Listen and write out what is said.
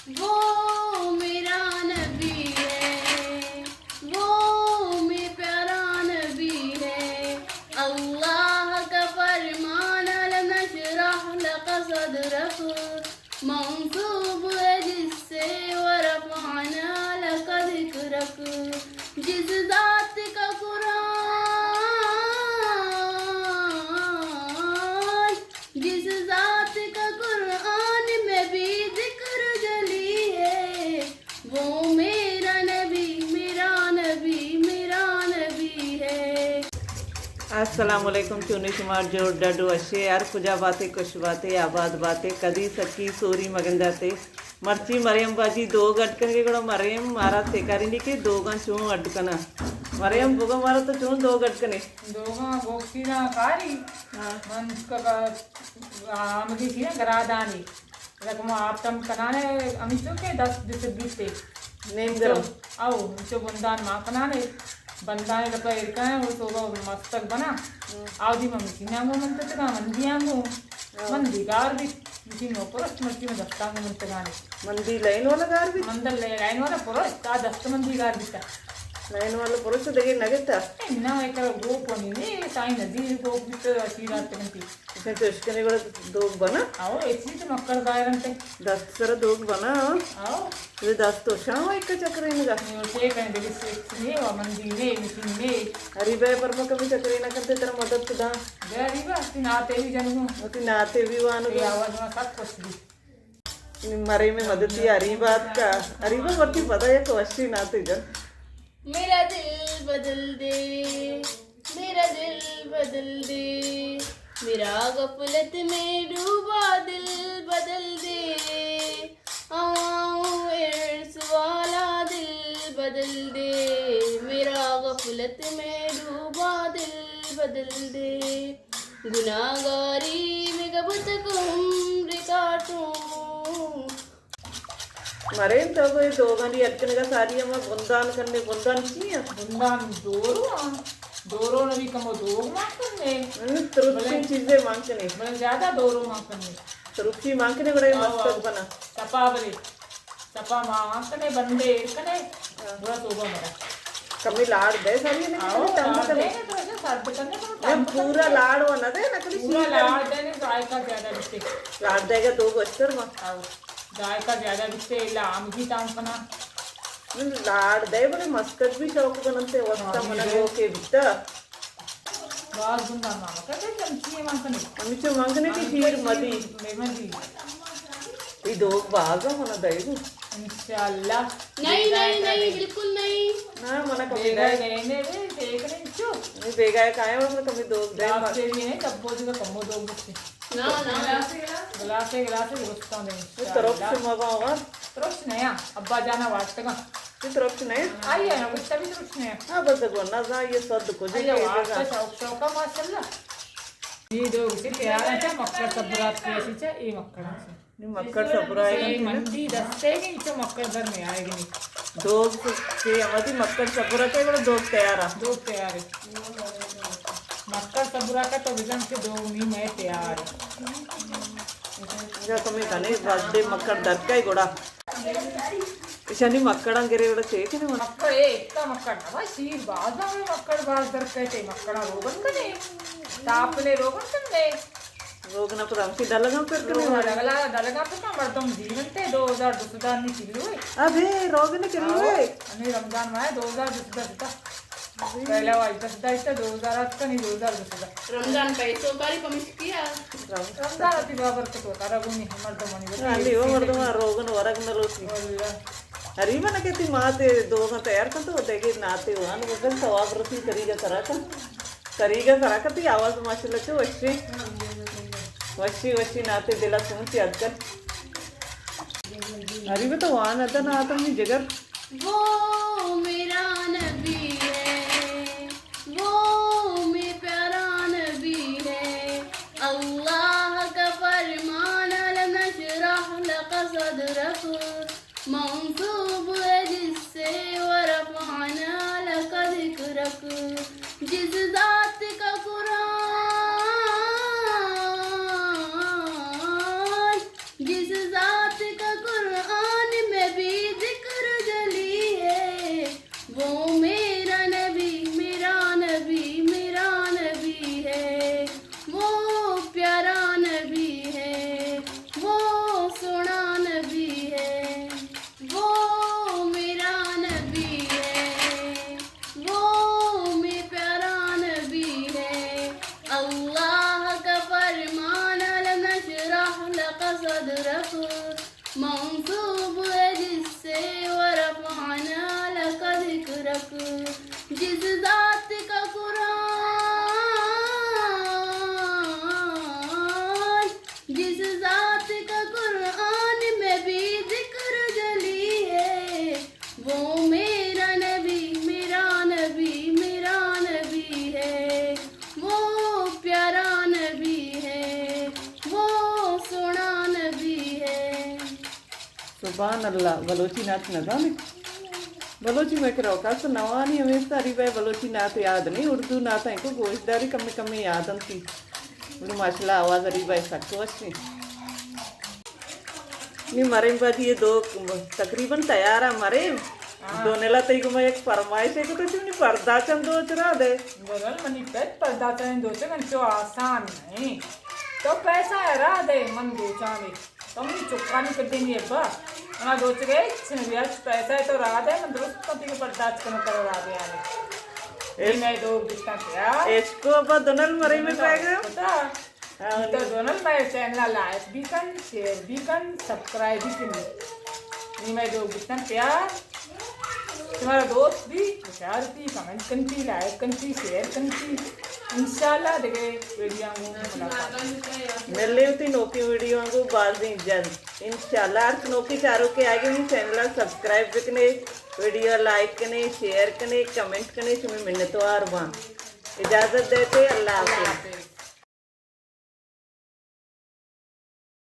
وہ میرا نبی ہے، وہ میں پیارا نبی ہے۔ اللہ کا فرمان، الم نشرح لک صدرک، منسوب ہے جس سے، ورفعنا لک ذکرک، جس ذات کا قرآن، جس ذات کا قرآن میں بھی ذکر جلی ہے، وہ میرا نبی، میرا نبی، میرا نبی ہے۔ السلام علیکم، چونے شمار؟ جوڑ ڈڈ وشے، ہر کجا باتے، خوش باتے، آباد باتے، کدی سکی سوری مگنداتے۔ مرچی مریم باجی دوگ اڈ کنگے، گڑا مریم مارا سیکارینی کہ دوگاں چون اڈ کناں۔ مریم، بگو مارا تو چون دوگ اڈ کنے؟ دوگاں بوکسیراں کاری۔ ہاں۔ من اس کا آمدی تھی نا گرادانی۔ لکہ ما آپ تم کنانے، ہمیچو کہ دست دست بیتے۔ نیم گرم۔ او، ہمیچو بندان ما کنانے۔ بندان لپا ایر کناں، وہ صوبہ مستگ بنا۔ ہم۔ آودی ما مشیناں گوں منتگاں، مندیاں گوں۔ ہاں۔ مندی گار بیت، مشین و پرشت، مرچی من دستاں گوں منتگانے۔ مندی لائن والا گار بیت؟ مندی لائن والا پرشت، آ دست مندی گار بیتا۔ لائن والا پرشت دگہ نگتا؟ اے نا، اے کرا گوک ونی نے، سائیں نزیر گوک بیت، اشیرات کنتی۔ اسے تو اشکنے گڑا دوگ بنا؟ آو، اسی تو مکڑ ظاہر انت۔ دست سرا دوگ بنا؟ آو۔ یہ دست تو شاو ایک چکرے نگا۔ نیو چے کنے دگہ سیکس نے، و مندی نے، مشین نے۔ اریبہ پر مکمی چکرے نہ کرتے ترا مدد تو داں۔ بے اریبہ، تی ناتے بھی جنگو۔ تی ناتے بھی وانگو۔ یہ آواز ما سب خوش بھی۔ نی مرے میں مدتی اریبہ آتکا۔ اریبہ مرتی پدا یک وشی ناتے جن۔ میرا دل بدل دے، میرا دل بدل دے، میرا غفلت میں ڈوبا دل بدل دے، آؤں ارس والا دل بدل دے، میرا غفلت میں ڈوبا دل بدل دے، گناہگاری میں کب تک عمر کاٹوں۔ مریم، تو گوئے دوگانی اڈ کنگا ساری ہما بندان کنے، بندان چی ہیں؟ بندان دورو ہاں۔ دورو نبی کمو دوگ مان کنے۔ ہم، ترچی بلے چیزیں مان کنے۔ بلے زیادہ دورو مان کنے۔ ترچی مان کنے گڑا یہ آو، مستگ آو۔ بنا۔ سپا بلے۔ سپا مان کنے، بندے ایر کنے۔ ہاں۔ گڑا توبہ مرا۔ کمی لاڑ دے ساری نے آو، کنے، تم لاڑ کنے۔ دے نے تو ایسے سرد کنے تو ہم تم پورا کنے۔ لاڑ و نہ دے، نکلی پورا شیر لاڑ دے نے ذائقہ زیادہ بیتے۔ لاڑ دے گا دو گوشتر ما۔ آو۔ ذائقہ زیادہ بیتے، الا آمگی تام کنا۔ نن لاڑ دے بلے مستگ بھی شوق بننتے، وقتا ہاں، منا یہ گو کے بیتا۔ باز گندا ماما کتے چمچی مان کنے۔ ہمیچو مان کنے کہ شیر مدی۔ مدی۔ یہ دوگ باز ہم منا دے گو۔ انشاءاللہ۔ نہیں، نہیں، نہیں، بالکل نہیں۔ نا، منا کبھی بیگا دے۔ گئے نے، دے، دیکھ نہیں چو۔ نہیں، بیگا کائے ہم کبھی دوگ دے۔ گلاس دے بھی نہیں، تب وہ جو کمو دوگ بچے۔ نا، نا۔ گلاسے، گلاسے درستاں دے، انشاءاللہ۔ ترکش مبا وا۔ ترکش نیا، ابا جانا وارتگا۔ تو ترکش نیا؟ آئی ہے نا، کچھ بھی ترکش نیا۔ ہاں، بس گونا زا، یہ سد کجے آئی کے وارتا جگہ۔ شوق، شوقا ماشاءاللہ۔ یہ دو اسے تیار ہے، مکڑ سبرات کے اسی چا، یہ مکڑ ہے۔ نی مکڑ سبرا ہے اے کنتی نا۔ مندی دستے گی، چو مکڑ در میں آئے گی۔ دوگ سے ہماری مکڑ سبرا کے بڑا دوگ تیار ہے۔ دوگ تیار ہے۔ مکڑ سبرا کا تو بزن کے دوگ نی میں تیار ہے۔ جا تمہیں کنے بس دے مکڑ در کا ہی گڑا۔ ایشانی مکڑاں گرے گڑا چے کنے من۔ مکڑ اے، اتا مکڑ نہ، بھائی شیر باز ہمیں مکڑ باز در کہتے، مکڑا روگن کنے۔ تاپنے روگن کنے۔ روگنا پدا ہمشی ڈلگاں پر کنے روگنا والا۔ ڈلگا، ڈلگا پر کا مردم جیونتے، دو ہزار دو سو دار نی کلو ہے۔ ابے، روگن کلو ہے۔ ہمیں رمضان ماہ دو ہزار دو سو دار ستا۔ ابے۔ پہلا واج دس دار ستا، دو ہزار آت کا نی دو ہزار دو سو دار۔ رمضان پیسو کاری پمشکیا۔ رمضان اتی بابر کتو تارا گونی مردمانی وتی علی وہ مردم روگن ورگ نہ لوٹی۔ واللہ۔ اری من کہتی ماتے دوگاں تیار کن تو دیگے ناتے وان وگن ثواب رسی طریقہ سرا کن۔ کریگا سرا کتی آواز ماشاءاللہ چو وشی۔ وشی وشی ناتے دلا سونچ یاد کر۔ اری بہ تو وان ادا ناتا منی جگر۔ وہ میرا نبی ہے، وہ میں پیارا نبی ہے۔ اللہ کا فرمان، الم نشرح لک صدرک۔ منسوب ہے جس سے، ورفعنا لک ذکرک، جس ذات کا قرآن، جس ذات کا قرآن جس ذات کا قرآن، جس ذات کا قرآن میں بھی ذکر جلی ہے، وہ میرا نبی، میرا نبی، میرا نبی ہے، وہ پیارا نبی ہے، وہ سونا نبی ہے۔ سبحان اللہ، بلوچی نعت نہ زانے؟ بلوچی مئے کرا کس نوانی، ہمیشہ اری بھائی بلوچی نعت یاد نہیں، اردو نعت کو گوش داری کمے کمے یاد انتی۔ بلے ماشاءاللہ آواز اری بھائی سک وشیں۔ نی مریم باجی یہ دو تقریباً تیار ہیں مریم۔ ہاں۔ دونلا تئی گما یک فرمائش ہے کہ تو چونی پردہ چند دوچ را دے۔ گزل منی پت پردہ چند دوچ انچو آسان نہیں۔ تو پیسہ ہے را دے من دوچانے۔ تو منی چکانی کدی نی ابا۔ انا دوچگے چھ نبی اچ پیسہ ہے تو را دے من درست کتی کے پردہ چ کنو کرو را دے آنے۔ اے میں دو گشتاں کیا؟ عشق و ابا دونل مریم پہ گا۔ پتا؟ ہاں۔ تو دونل مئے چینل ءَ لائک بھی کن، شیئر بھی کن، سبسکرائب بھی کن۔ نی مئے دو گشتن پیار، شمارا دوست بھی، بچار تھی، کمنٹ کنتی، لائک کنتی، شیئر کنتی۔ انشاءاللہ دگہ ویڈیو گوں ملاقات۔ ملے ہوتی نوکی ویڈیو گوں بازیں جلد۔ انشاءاللہ ہر نوکی چارو کے آگے منی چینل ءَ سبسکرائب بکنے، ویڈیو لائک کنے، شیئر کنے، کمنٹ کنے، شمے منتوار باں۔ اجازت دیتے، اللہ حافظ۔